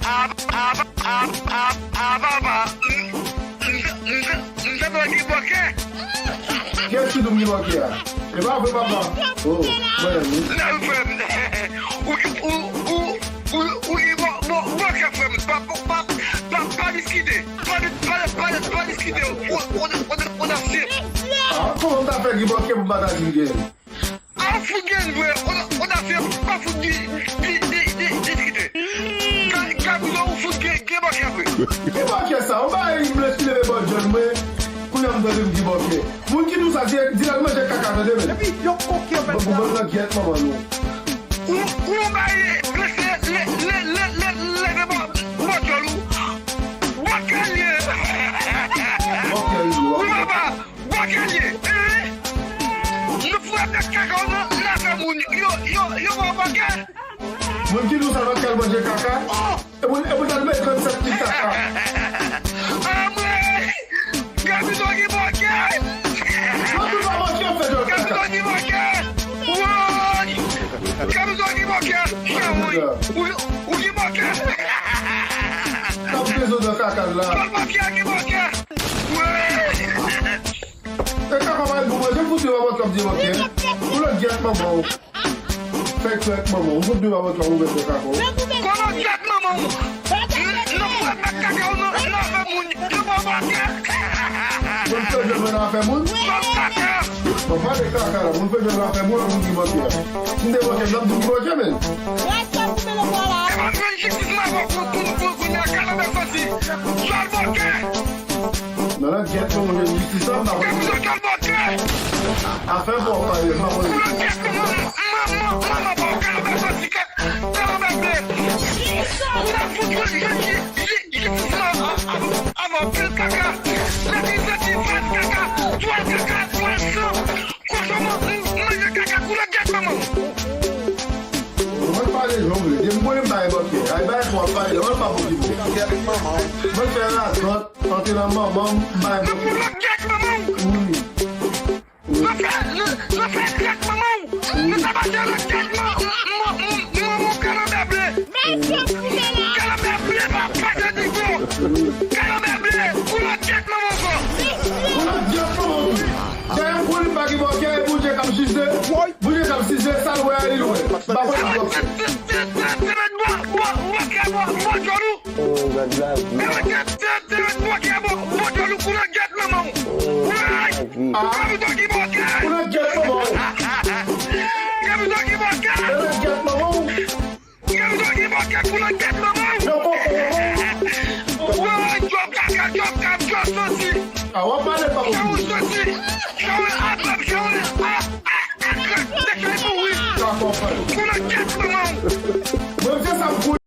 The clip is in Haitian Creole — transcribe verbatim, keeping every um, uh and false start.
a, a, a, a, a, papa. M, m, m, m te dwe gen bòkè. Kiyès ki di w m gen bòkè a? E pa vre, papa. Oh, mwen menm wi. Nan, frè m. Ou, ou, ou, ou, ou gen bò, bò, bòkè, frè m. Pa, pa, pa, pa, pa diskite. Pa, pa, pa, pa diskite. Ou, ou, ou, ou, ou, ou, Ah, kòman m ta fè gen bòkè pou m pa ta di l gen? A fout gen vre, on, on a fè pa fout di, di, di, di, diskite. Ka, Gabizo, ou fout gen, gen bòkè vre. Ki bòkè sa? Ou bay m lespire bò djòl mwen. Kounye a m tande m gen bòkè. Moun ki di w sa, di, di l al manje kaka, tande men. Epi, yon koke, yon bèl sa. Bon, bon, nan gyèt manman nou. Ou, ou bay lespire, le, le, le, le, leve bò, bò djòl ou. Bòkè l ye. Bòkè l ye. Ou papa. Bòkè l ye, hein? Nou fou ap met kaka w nan, nan afè moun. Yo, yo, yo ba w bòkè. Moun ki di w sa, nou ap kal manje kaka? Oh! E moun, e moun al met trannsèt ti kaka. Anmwey! Gabizo gen bòkè! Yo tout pa bòkè, fè djòl kaka. Gabizo gen bòkè! Woy! Gabizo gen bòkè! Anmwey! Ou, ou gen bòkè! T ap bezwen nan kaka l la. Djòl bòkè gen bòkè! Woy! E kaka pa pou manje, fout li pa bòkè, ap di bòkè. Pou lòt gyèt manman w. Fèk fèk manman w. Fout li pa bòkè, ou mèt fè kaka w. Kono gyèt manman w. Nou fè mèt kaka w nan, nan afè moun. Yo pa bòkè. Moun fè djòl nan afè moun. Bon, kaka. Bon, pale kaka la. Moun fè djòl nan afè moun, moun ki bòkè. Si m te bòkè, m t ap di m ki bòkè, men. E pa jwenn jistis nan pou, pou, pou, pou, pou kounye a, kalanbè santi. Djòl bòkè. Nan lòt gyèt manman w jwenn jistis la, m pa konn. Afè pa w pale, m pa konn. Nan lòt gyèt manman, manman, manman pa w kalanbè santi, kalanbè ble. Ou ta fout jwenn, jwenn, jwenn, jwenn jistis la, avan, avan, pil kaka. Lè ki santi, twal kaka, twal kaka, twal san. Kochon, man, manje kaka, koulè gyèt manman w. Mwen pale jan w vle. Depi mwen m bay bòkè. Ay bay fò ap pale. Mwen pa pou ki bon. Mwen fè radòt, antre nan manman m, bay bòkè. Nan koulè gyèt manman w. Wi. Wi. Nan fè, nan, nan fè gyèt manman w. Wi. Nan tabase lòt gyèt man, man, man, manman w kalanbè ble. Kalanbè ble pa pase digo. Kalanbè ble, koulè gyèt manman w ankò. Koulè gyèt manman w tou. Dayè, pou li pa gen bòkè, e Bondye k ap jije. Bondye k ap jije, sa l wè a, li l wè. M pa konn bòkè. Te, te, te, te, te met bò, bò, bòkè bò, bò djòl ou. Oh, gad lavi. Te, te, te, te met bòkè bò, bò djòl ou, koulè gyèt manman w. Oh, gad lavi. Gabizo ki bòkè. Koulè gyèt manman w. Gabizo ki bòkè. Koulè gyèt manman w. Gabizo ki bòkè, koulè gyèt manman w. Yo koko manman w. Woy, djòl kaka, djòl kaka, djòl santi. A, w ap pale pa ou. Djòl santi. Djòl a, djòl a, a, a, a, djòl mouri. Koulè gyèt manman w. Mwen se sa m konnen.